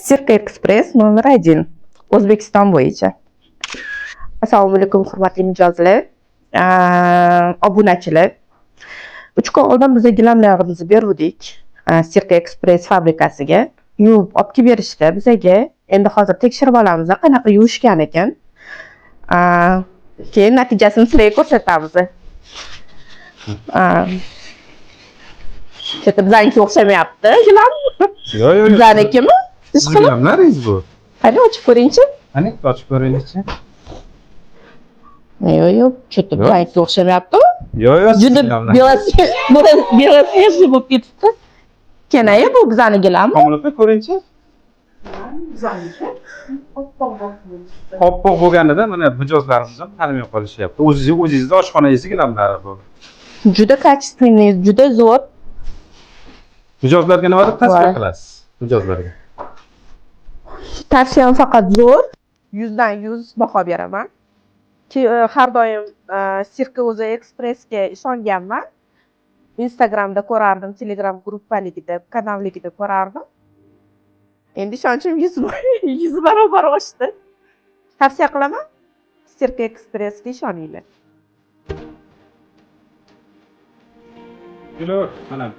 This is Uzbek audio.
Sirka Express nomer 1 O'zbekiston bo'yicha. Assalomu alaykum, hurmatli mijozlar, obunachilar. 3 kun oldin biz gilamlarimizni beruvdik Sirka Express fabrikasiga. Yuvib olib kelib berishdi bizaga. Endi hozir tekshirib olamiz, qanaqa yuvishgan ekan. Keyin natijasini sizlarga ko'rsatamiz. Что-то bizanikiga o'xshamayapti gilam. Yo'q, yo'q. Bizanikimi? Ish Siz qilib. gilamlaringiz bu. Qani, ochib ko'ringchi. Qani, ochib ko'raylikchi. Yo'q, yo'q, что-то Yo'q. bizanikiga o'xshamayapti. Yo'q, yo'q, Juda gilamlar. Белоснежный bo'lib ketibdi. Kenayi, bu bizani gilammi? Komil opa, ko'ringchi. Oppoq bo'lib. Oppoq bo'lganida mana mijozlarimiz ham tanimay qolishyapti. O'zingizni oshxonangizni gilamlari bu. Juda качественный, juda zo'r. Mijozlarga nima deb tavsiya Voy. qilasiz? Mijozlarga. Tavsiyam faqat zo'r. 100dan 100 baho beraman. Har doim Sirka o'zi Ekspressga ishonganman. Instagramda ko'rardim, Telegram gruppaligida, kanalligida ko'rardim. Endi ishonchim 100 barobar oshdi. Tavsiya qilaman. Sirka Ekspressga ishoninglar. Gulor, mana